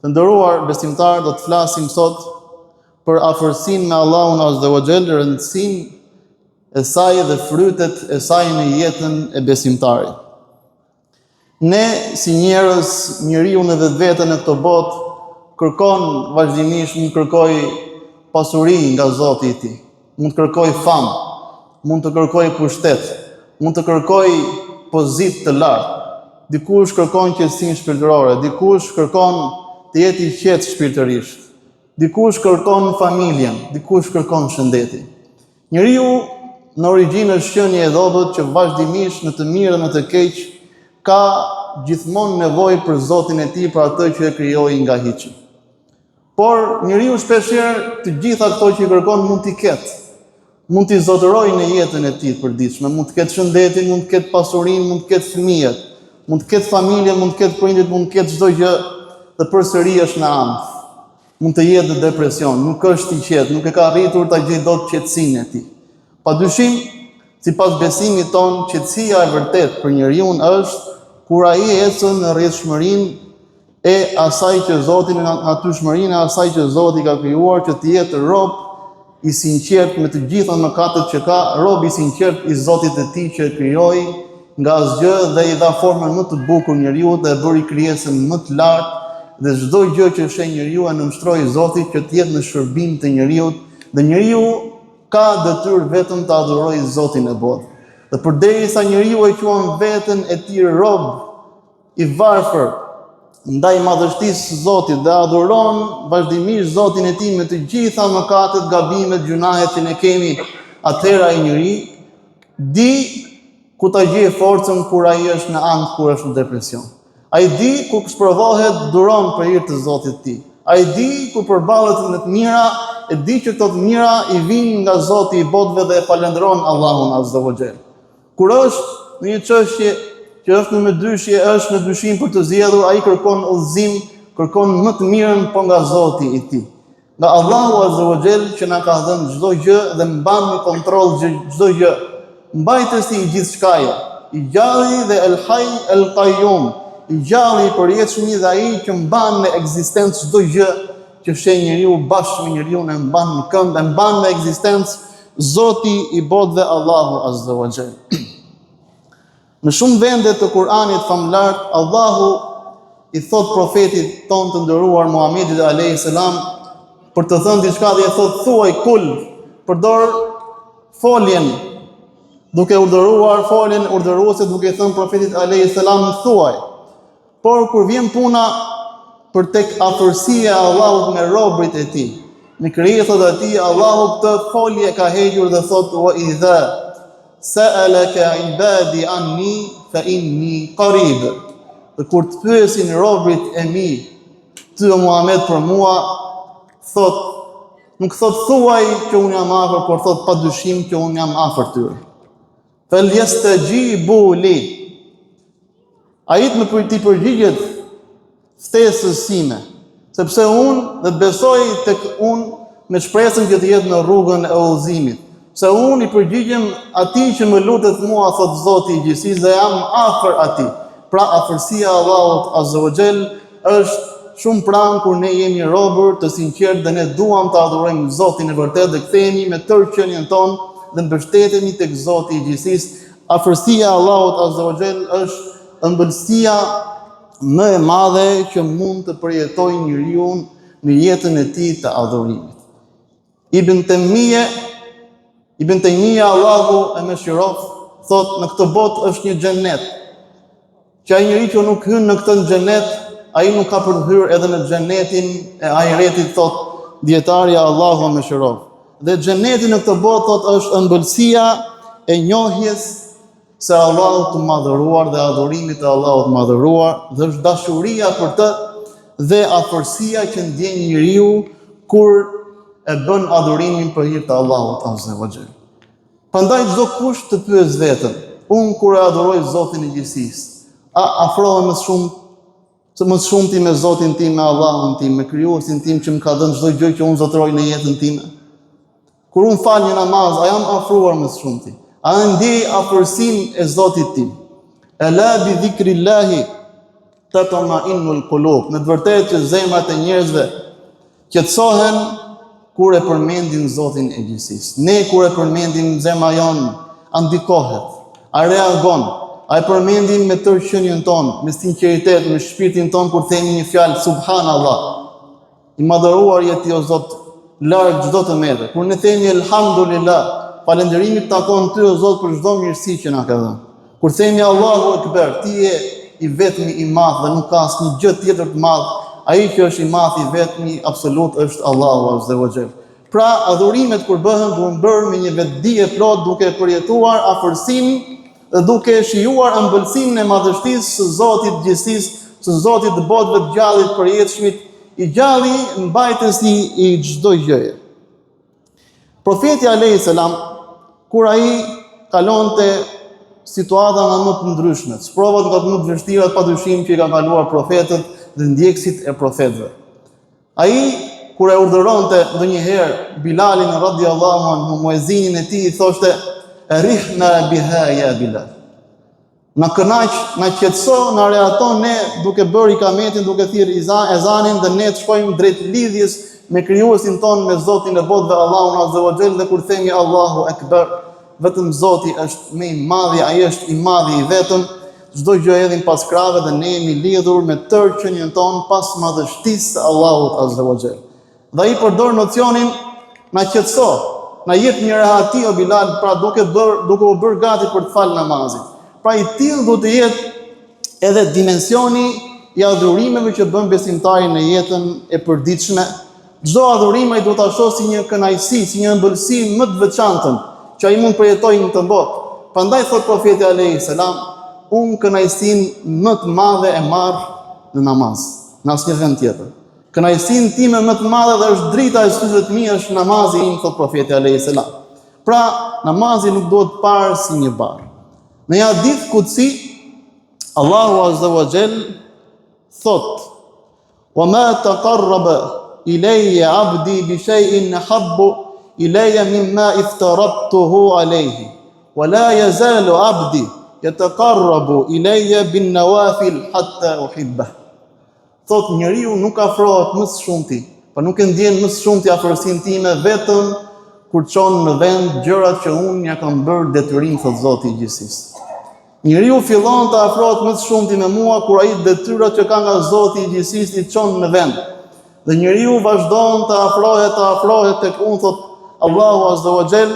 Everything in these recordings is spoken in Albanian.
Të nderuar besimtarë, do të flasim sot për afërsinë me Allahun Azza wa Jall, rëndësinë e saj dhe frytet e saj në jetën e besimtarit. Ne si njerëz, njeriu në vetvete në këtë botë kërkon vazhdimisht, mund të kërkojë pasuri nga Zoti i tij, mund të kërkojë famë, mund të kërkojë pushtet, mund të kërkojë pozitë të lartë. Dikush kërkon qetësinë shpirtërore, dikush kërkon të jetë i qetë shpirtërisht. Dikush kërkon familjen, dikush kërkon shëndetin. Njeriu në origjinë është qenie e dobët që vazhdimisht në të mirë dhe në të keq ka gjithmonë nevojë për Zotin e tij, për atë që e krijoi nga hiçi. Por njeriu shpeshherë të gjitha këto që i kërkon mund t'i ketë. Mund t'i zotërojë në jetën e tij të përditshme, mund të ketë shëndetin, mund të ketë pasurinë, mund të ketë fëmijët, mund të ketë familjen, mund të ketë prindërit, mund të ketë çdo gjë dhe përsëri është në ankth. Mund të jetë në depresion, nuk është i qetë, nuk e ka arritur ta gjejë dot qetësinë e tij. Pa dyshim, sipas besimit tonë, qetësia e vërtetë për njeriun është kur ai ecën në rrjedhshmërinë e asaj që Zoti në natyrshmërinë e asaj që Zoti ka krijuar që të jetë rob i sinqertë me të gjitha mëkatet që ka, rob i sinqertë i Zotit të tij që e krijoi nga asgjë dhe i dha formën më të bukur njeriut dhe e bëri krijesën më të lartë dhe çdo gjë që sheh njeriu e nënshtroi Zotit që të jetë në shërbim të njeriut dhe njeriu ka detyrë vetëm të adhurojë Zotin e botës. Dhe përderisa njeriu e quan veten e tij rob i varfër ndaj madhështisë së Zotit dhe adhuron vazhdimisht Zotin e tij me të gjitha mëkatet, gabimet, gjynahet që ne kemi, atëherë ai njeri di ku ta gjejë forcën kur ai është në ankth, kur është në depresion. Ai di kur sprovohet, duron për hir të Zotit të tij. Ai di kur përballet me të mira, e di që këto të mira i vijnë nga Zoti i botëve dhe e falënderon Allahun Azza wa Jall. Kur është në një çështje që është në mëdyshje, është në dyshim për të zgjedhur, ai kërkon udhëzim, kërkon më të mirën po nga Zoti i tij. Nga Allahu Azza wa Jall që na ka dhënë çdo gjë dhe mban në kontroll çdo gjë. Mbajtësi i gjithçkaje, i gjalli dhe El Hay El Qayyum, i gjalli i përjetshmi dhe ai që mban në ekzistencë çdo gjë që sheh njeriu bashkë me njeriun e mban në këmbë, e mban në ekzistencë Zoti i botëve Allahu Azza wa Jall. Në shumë vende të Kur'anit famëlartë, Allahu i thotë profetit tonë të nderuar Muhamedit alayhi salam për të thënë diçka dhe i thotë thuaj kul, përdor foljen duke urdhëruar foljen urdhëruese duke i thënë profetit alayhi salam thuaj. Por kur vjen puna për tek afërsia e Allahut me robërit e tij, me krijesat e tij, Allahu këtë folje e ka hequr dhe thotë wa idha sa'alaka ibadi anni fa inni qarib. Dhe kur të pyesin robërit e mi, ty o Muhamed për mua, thotë nuk thotë thuaj që unë jam afër, por thotë pa dyshim që unë jam afër tyre. Fel yastajibu li. Ai të më për t'i përgjigjet ftesës sime, sepse unë dhe të besojë tek unë me shpresën që të jetë në rrugën e udhëzimit. Se unë i përgjigjem atij që më lutet mua, thotë Zoti i gjithësisë dhe jam afër atij. Pra afërsia e Allahut Azza wa Jall është shumë pranë kur ne jemi robër të sinqertë dhe ne duam të adhurojmë Zotin e vërtetë dhe kthehemi me tërë qenien tonë dhe mbështetemi tek Zoti i gjithësisë. Afërsia e Allahut Azza wa Jall është ëmbëlsia më e madhe që mund të përjetojë njeriu në jetën e tij të adhurimit. Ibn Temije, Ibn Temije Allahu e mëshiroftë, thotë në këtë botë është një xhennet. Që ai njeri që nuk hyn në këtë xhennet, ai nuk ka për të hyrë edhe në xhennetin e ahiretit, thotë dijetari Allahu e mëshiroftë. Dhe xhenneti në këtë botë thotë është ëmbëlsia e njohjes së Allahut të madhëruar dhe adhurimit të Allahut të madhëruar dhe është dashuria për të dhe afërsia që ndjen njeriu kur e bën adhurimin për hir të Allahut azza wa jall. Prandaj çdokush të pyesë veten, unë kur e adhuroj Zotin e gjithësisë, a afrohem më shumë se më shumti me Zotin tim, me Allahun tim, me krijuesin tim që më ka dhënë çdo gjë që unë zotëroj në jetën time? Kur unë fal një namaz, a jam afruar më së shumti? A e ndjej afërsinë e Zotit tim? Ela bi dhikrillahi. Tatma'innul qulub. Në të vërtetë që zemrat e njerëzve qetësohen kur e përmendin Zotin e gjithësisë. Ne kur e përmendim zemra jonë a ndikohet, a reagon, a e përmendim me tërë qenien tonë, me sinqeritet, me shpirtin tonë kur themi një fjalë subhanallah. I madhëruar je ti o Zot, larg çdo të mete. Kur ne themi elhamdulillah, falënderimi të takon ty o Zot për çdo mirësi që na ke dhënë. Kur themi Allahu Ekber, ti je i vetmi i madh dhe nuk ka asnjë gjë tjetër të madh, ai që është i madh i vetmi absolut është Allahu Azza wa Jall. Pra, adhurimet kur bëhen duhen bërë me një vetëdije plot duke përjetuar afërsinë dhe duke shijuar ëmbëlsinë e madhështisë së Zotit të gjithësisë, së Zotit të botëve të gjallit përjetshmit, i gjalli mbajtësi i çdo gjëje. Profeti alayhis salam kur ai kalonte situata nga më të ndryshmet, sprovat nga më të vështirat padyshim që i kanë kaluar profetët dhe ndjekësit e profetëve. Ai kur e urdhëronte ndonjëherë Bilalin radiallahu anhu muezinin e tij i thoshte rihna biha ja Bilal. Na kënaq, na qetëso, na rehato ne duke bërë ikametin, duke thirrë ezanin dhe ne të shkojmë drejt lidhjes me krijuesin tonë me Zotin e botëve Allahun Azza wa Jall dhe kur themi Allahu Ekber, vetëm Zoti është më i madhi, ai është i madhi i vetëm. Çdo gjë e hedhim pas krahëve dhe ne jemi lidhur me tërë qenien tonë pas madhështisë së Allahut Azza wa Jall. Dhe ai përdor nocionin na qetëso, na jep një rehati o Bilal, pra duke bërë, duke u bërë gati për të falë namazin. Pra i tillë duhet të jetë edhe dimensioni i adhurimeve që bën besimtari në jetën e përditshme. Çdo adhurim ai duhet ta shohë si një kënaqësi, si një ëmbëlsi më të veçantën që ai mund të përjetojë në këtë botë. Prandaj thotë profeti alayhis salam, unë kënaqësinë më të madhe e marr në namaz, në asnjë vend tjetër. Kënaqësinë time më të madhe dhe është drita e syve të mi është namazi im, thotë profeti alayhis salam. Pra, namazi nuk duhet parë si një barrë. Në një hadith kudsi, Allahu azza wa jall thotë Wa ma taqarraba ilayya 'abdi bi shay'in ahabbu ilayya mimma iftaradtuhu alayhi wa la yazalu 'abdi yataqarrabu ilayya bin nawafil hatta uhibbah. Thotë njeriu nuk afrohet më së shumti, po nuk e ndjen më së shumti afërsinë time vetëm kur çon në vend gjërat që unë ia kam bërë detyrim, thotë Zoti i gjithësisë. Njeriu fillon të afrohet më së shumti me mua kur ai detyrat që ka nga Zoti i gjithësisë i çon në vend. Dhe njeriu vazhdon të afrohet, të afrohet tek unë thotë Allahu Azza wa Jall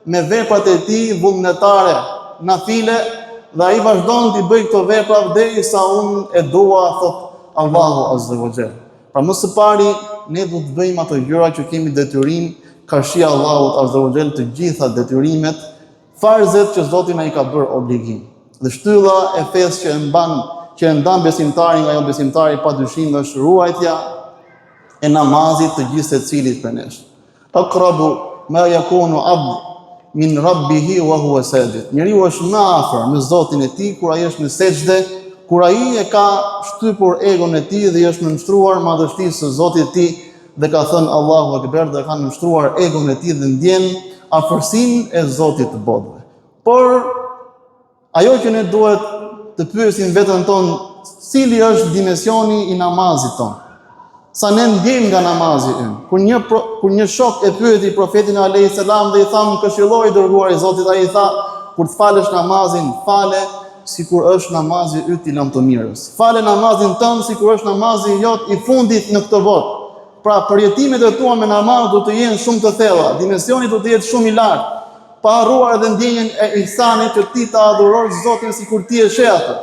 me veprat e tij vullnetare, nafile, dhe ai vazhdon t'i bëjë këto vepra derisa unë e dua thotë Allahu Azza wa Jall. Pra më së pari ne duhet të bëjmë ato gjëra që kemi detyrim karshi Allahut Azza wa Jall të gjitha detyrimet Farzet që Zoti na i ka bërë obligim. Dhe shtylla e fesë që e mban, që e ndan besimtarin nga jobesimtari pa dyshim është ruajtja e namazit të gjithsecilit prej nesh. Aqrabu ma yakunu abd min rabbihi wa huwa sajid. Njeriu është më afër me Zotin e tij kur ai është në sexhde, kur ai e ka shtypur egon e tij dhe i është nënshtruar madhështisë së Zotit të tij dhe ka thënë Allahu Akbar dhe ka nënshtruar egon e tij dhe ndjen afërsinë e Zotit të botëve. Por ajo që ne duhet të pyesim veten tonë, cili është dimensioni i namazit tonë? Sa ne ndjejmë nga namazi ynë. Kur një kur një shok e pyeti profetin alayhis salam dhe i tha më këshillo i dërguar i Zotit, ai i tha, kur të falësh namazin, fale sikur është namazi yt i lamtumirës. Fale namazin tënd sikur është namazi jot i fundit në këtë botë. Pra përjetimet e tua me namaz do të jenë shumë të thella, dimensioni do të jetë shumë i lartë. Pa harruar edhe ndjenjën e ihsanit që ti ta adhurosh Zotin sikur ti e sheh atë.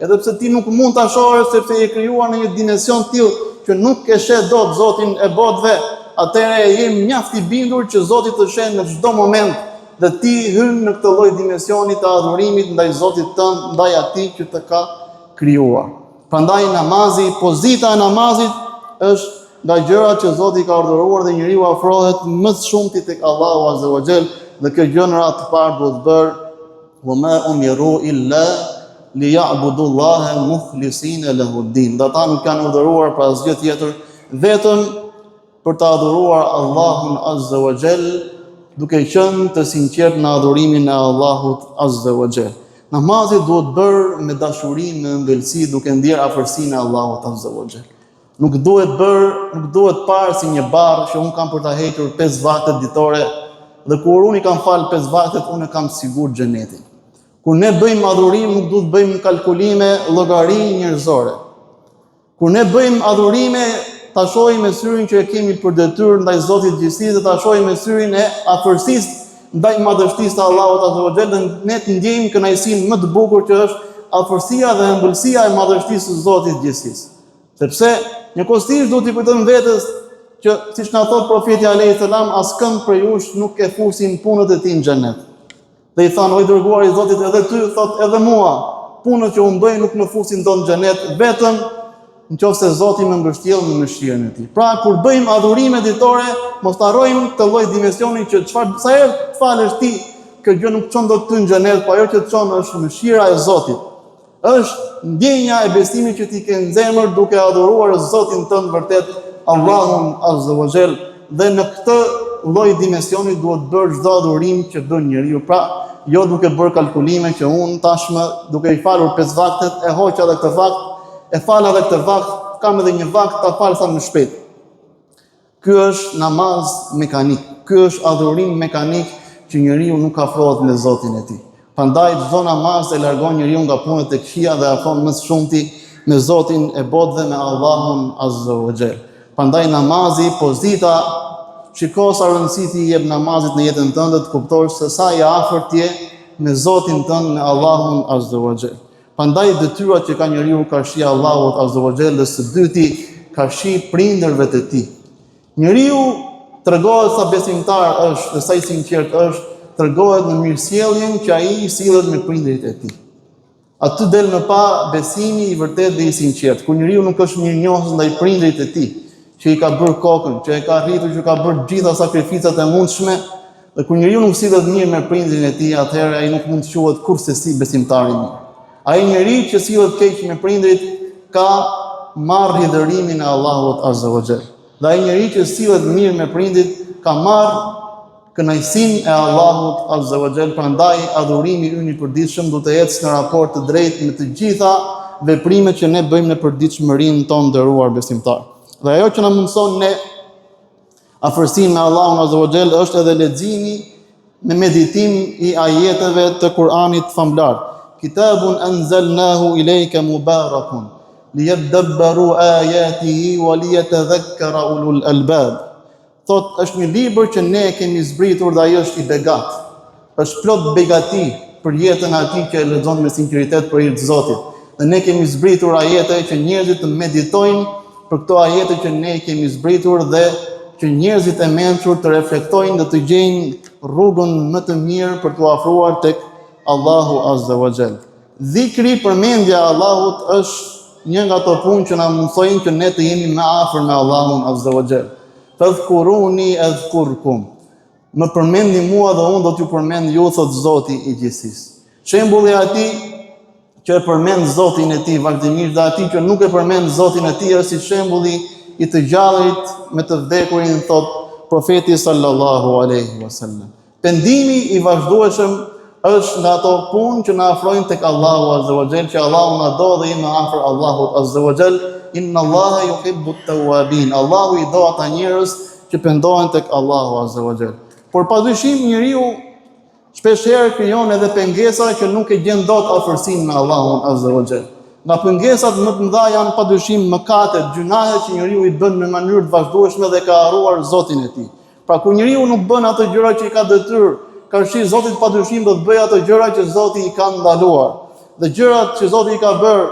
Edhe pse ti nuk mund ta shohësh sepse je krijuar në një dimension të tillë që nuk e sheh dot Zotin e botëve, atëherë je mjaft i bindur që Zoti të sheh në çdo moment Dhe ti hyn në këtë lloj dimensioni të adhurimit ndaj Zotit tënd, ndaj atij që të ka krijuar. Prandaj namazi, pozita e namazit është nga gjërat që Zoti ka urdhëruar dhe njeriu afrohet më së shumti tek Allahu Azza wa Jall dhe kjo gjë në radhë të parë duhet bërë wa ma umiru illa li ya'budu Allaha mukhlisina lahu din. Dhe ata nuk janë urdhëruar për asgjë tjetër, vetëm për të adhuruar Allahun Azza wa Jall, duke qenë të sinqertë në adhurimin e Allahut Azza wa Jall. Namazi duhet bërë me dashuri, me ëmbëlsi, duke ndjerë afërsinë e Allahut Azza wa Jall. Nuk duhet bërë, nuk duhet parë si një barrë që unë kam për ta hequr pesë vakte ditore dhe kur unë i kam falë pesë vaktet, unë e kam sigurt xhenetin. Kur ne bëjmë adhurim, nuk duhet bëjmë kalkulime llogari njerëzore. Kur ne bëjmë adhurime, ta shohim me syrin që e kemi për detyrë ndaj Zotit të gjithësisë dhe ta shohim me syrin e afërsisë ndaj madhështisë të Allahut Azza wa Jall dhe ne të ndjejmë kënaqësinë më të bukur që është afërsia dhe ëmbëlsia e madhështisë së Zotit të gjithësisë. Sepse njëkohësisht duhet t'i kujtojmë vetes që siç na thotë profeti alayhis salam, askënd prej jush nuk e fusin punët e tij në xhenet. Dhe i thanë, o i dërguar i Zotit edhe ty, thotë edhe mua, punët që unë bëj nuk më fusin dot në xhenet, vetëm në qoftë se Zoti më mbështjell me mëshirën e tij. Pra, kur bëjmë adhurime ditore, mos të harrojmë këtë lloj dimensioni që çfarë sa herë të falësh ti, kjo gjë nuk çon dot ty në xhenet, po ajo që të çon është mëshira e Zotit. Është ndjenja e besimit që ti ke në zemër duke adhuruar Zotin tënd vërtet, Allahun Azza wa Jall, dhe në këtë lloj dimensioni duhet bërë çdo adhurim që bën njeriu. Pra, jo duke bërë kalkulime që unë tashmë duke i falur pesë vaktet e hoqa edhe këtë vakt, e fala edhe këtë vakt, kam edhe një vakt ta fal sa më shpejt. Ky është namaz mekanik, ky është adhurim mekanik që njeriu nuk afrohet me Zotin e tij. Prandaj çdo namaz e largon njeriun nga punët e këqija dhe afron më së shumti me Zotin e botëve me Allahun Azza wa Jall. Prandaj namazi, pozita, shiko sa rëndësi ti i jep namazit në jetën tënde të kuptosh se sa i afërt je me Zotin tënd, me Allahun Azza wa Jall. Prandaj detyrat që ka njeriu karshi Allahut Azza wa Jall dhe së dyti karshi prindërve të tij. Njeriu tregohet sa besimtar është dhe sa i sinqert është, tregohet në mirësjelljen që ai i sillet me prindërit e tij. Aty del në pah besimi i vërtetë dhe i sinqertë. Kur njeriu nuk është mirënjohës ndaj prindërit e tij, që i ka bërë kokën, që e ka rritur, që ka bërë gjitha sakrificat e mundshme, Dhe kur njeriu nuk sillet mirë me prindërit e tij, atëherë ai nuk mund të quhet kurrsesi besimtar i mirë. Ai njeri që sillet keq me prindërit ka marrë hidhërimin e Allahut Azza wa Jall. Dhe ai njeri që sillet mirë me prindërit ka marrë kënaqësinë e Allahut Azza wa Jall. Prandaj adhurimi ynë i përditshëm duhet të ecë në raport të drejtë me të gjitha veprimet që ne bëjmë në përditshmërinë tonë nderuar besimtar. Dhe ajo që na mundëson ne Afërsinë me Allahun Azza wa Jall është edhe leximi me meditim i ajeteve të Kur'anit famëlartë. Kitabun anzalnahu ilayka mubarakun liyadabbaru ayatihi wa liyatadhakkara ulul albab. Thotë është një libër që ne e kemi zbritur dhe ai është i begatë. Është plot begati për jetën e atij që e lexon me sinqeritet për hir të Zotit. Dhe ne kemi zbritur ajete që njerëzit të meditojnë për këto ajete që ne i kemi zbritur dhe që njerëzit e mençur të reflektojnë dhe të gjejnë rrugën më të mirë për t'u afruar tek Allahu Azza wa Jall. Dhikri përmendja e Allahut është një nga ato punë që na mundësojnë që ne të jemi më afër me Allahun Azza wa Jall. Fadhkuruni adhkurkum. Më përmendni mua dhe unë do t'ju përmend ju, thotë Zoti i gjithësisë. Shembulli i atij që e përmend Zotin e tij vazhdimisht dhe atij që nuk e përmend Zotin e tij është si shembulli i të gjallit me të vdekurin, thotë profeti sallallahu alaihi wasallam. Pendimi i vazhdueshëm është nga ato punë që na afrojnë tek Allahu Azza wa Jall, që Allahu na do dhe jemi afër Allahut Azza wa Jall. Inna Allaha yuhibbu at-tawwabin. Allahu i do ata njerëz që pendohen tek Allahu Azza wa Jall. Por padyshim njeriu shpesh herë krijon edhe pengesa që nuk e gjen dot afërsinë me Allahun Azza wa Jall. Nga pengesat më të mëdha janë padyshim mëkatet, gjynahet që njeriu i bën në mënyrë të vazhdueshme dhe ka harruar Zotin e tij. Pra kur njeriu nuk bën ato gjëra që i ka detyrë, karshi Zotit padyshim do të bëjë ato gjëra që Zoti i ka ndaluar. Dhe gjërat që Zoti i ka bërë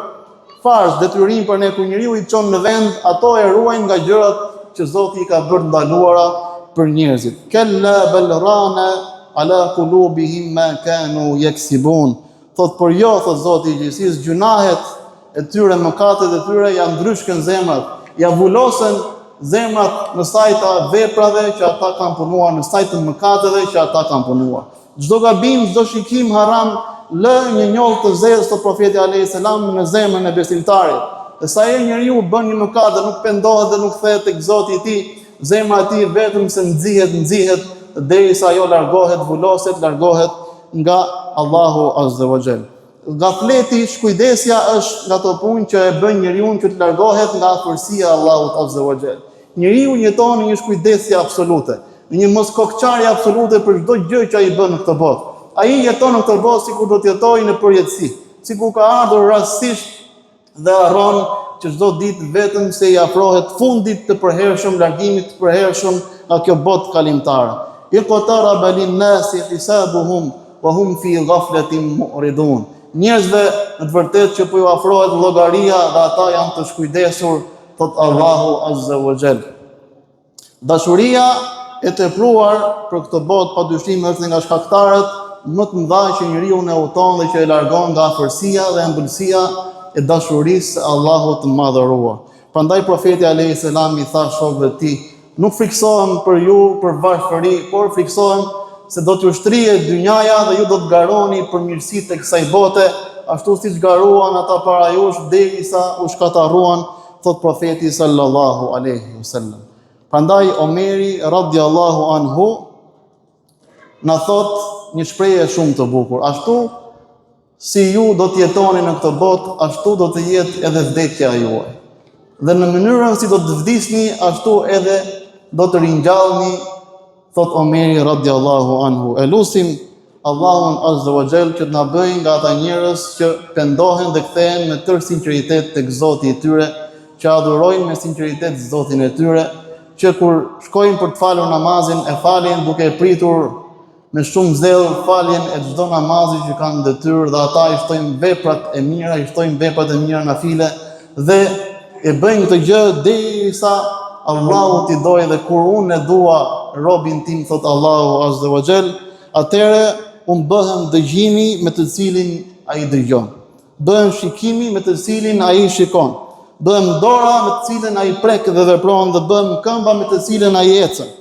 farz, detyrim për ne kur njeriu i çon në vend, ato e ruajnë nga gjërat që Zoti i ka bërë ndaluara për njerëzit. Kella bel rana ala kulubihim ma kanu jeksibun. Thotë por jo, thotë Zoti i gjithësisë, gjynahet e tyre, mëkatet e tyre ia ndryshkën zemrat, ia vulosën zemrat në sajë të veprave që ata kanë punuar, në sajë të mëkateve që ata kanë punuar. Çdo gabim, çdo shikim haram lë një njollë të zezë, thotë profeti alayhis salam në zemrën e besimtarit. Dhe sa herë njeriu bën një mëkat dhe nuk pendohet dhe nuk kthehet tek Zoti i tij, zemra e tij vetëm se nxihet, nxihet derisa ajo largohet, vuloset, largohet nga Allahu Azza wa Jall. Gafleti, shkujdesja është nga ato punë që e bën njeriun që të largohet nga afërsia e Allahut Azza wa Jall. Njeriu jeton në një shkujdesje absolute, në një moskokëçarje absolute për çdo gjë që ai bën në këtë botë. Ai jeton në këtë botë sikur do të jetojë në përjetësi, sikur ka ardhur rastësisht dhe harron që çdo ditë vetëm se i afrohet fundit të përhershëm, largimit të përhershëm nga kjo botë kalimtare. Iqtaraba lin-nasi hisabuhum wa hum fi ghaflatin mu'ridun. Njerëzve në të vërtetë që po ju afrohet llogaria dhe ata janë të shkujdesur, thotë Allahu Azza wa Jall. Dashuria e tepruar për këtë botë padyshim është një nga shkaktarët më të mëdha që njeriun e huton dhe që e largon nga afërsia dhe ëmbëlsia e dashurisë së Allahut të Madhëruar. Prandaj profeti alayhis salam i tha shokëve të tij, nuk frikësohem për ju për varfëri, por frikësohem se do t'ju shtrihet dynjaja dhe ju do të garoni për mirësitë e kësaj bote, ashtu siç garuan ata para jush derisa u shkatërruan thotë profeti sallallahu alaihi wasallam. Prandaj Omeri radiallahu anhu na thotë një shprehje shumë të bukur. Ashtu si ju do të jetoni në këtë botë, ashtu do të jetë edhe vdekja juaj. Dhe në mënyrën si do të vdisni, ashtu edhe do të ringjallni Thotë Omeri radiallahu anhu, e lusim Allahun azza wa jall që të na bëjë nga ata njerëz që pendohen dhe kthehen me tërë sinqeritet tek Zoti i tyre, që adhurojnë me sinqeritet Zotin e tyre, që kur shkojnë për të falur namazin e falin duke e pritur me shumë zell faljen e çdo namazi që kanë detyrë dhe ata i shtojnë veprat e mira, i shtojnë veprat e mira nafile dhe e bëjnë këtë gjë derisa Allahu t'i dojë dhe kur unë e dua robin tim, thotë Allahu Azza wa Jall, atëherë unë bëhem dëgjimi me të cilin ai dëgjon. Bëhem shikimi me të cilin ai shikon. Bëhem dora me të cilën ai prek dhe vepron dhe bëhem këmba me të cilën ai ecën.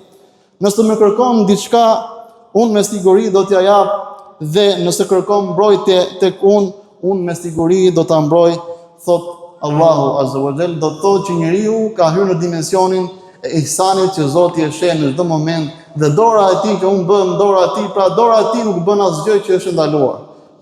Nëse më kërkon diçka, unë me siguri do t'ia jap dhe nëse kërkon mbrojtje tek unë, unë me siguri do ta mbroj, thotë Allahu Azza wa Jall, do të thotë që njeriu ka hyrë në dimensionin e ihsanit që Zoti e sheh në çdo moment dhe dora e tij që unë bëhem dora e tij, pra dora e tij nuk bën asgjë që është e ndaluar.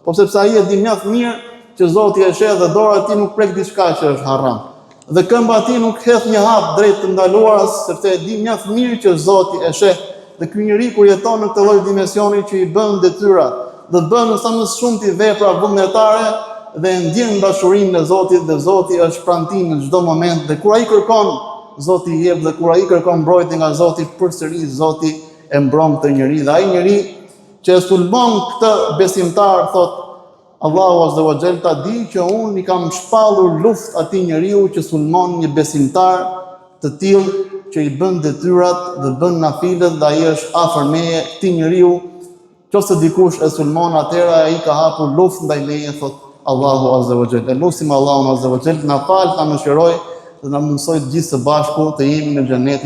Po sepse ai e di mjaft mirë që Zoti e sheh dhe dora e tij nuk prek diçka që është haram. Dhe këmba e tij nuk hedh një hap drejt të ndaluarës, sepse e di mjaft mirë që Zoti e sheh. Dhe ky njeri kur jeton në këtë lloj dimensioni që i bën detyra dhe bën sa më së shumti vepra vullnetare dhe e ndjen dashurinë e Zotit dhe Zoti është pranë tij në çdo moment dhe kur ai kërkon Zoti i jep dhe kur ai kërkon mbrojtje nga Zoti përsëri Zoti e mbron këtë njeri dhe ai njeri që e sulmon këtë besimtar thotë Allahu Azza wa Jall ta di që unë i kam shpallur luftë atij njeriu që sulmon një besimtar të tillë që i bën detyrat dhe bën nafilet dhe ai është afër meje këtij njeriu qoftë se dikush e sulmon atëherë ai ka hapur luftë ndaj meje thotë Allahu Azza wa Jall. E lusim Allahun Azza wa Jall na falë, na mëshirojë dhe na mundësojë të gjithë së bashku të jemi në xhenetin.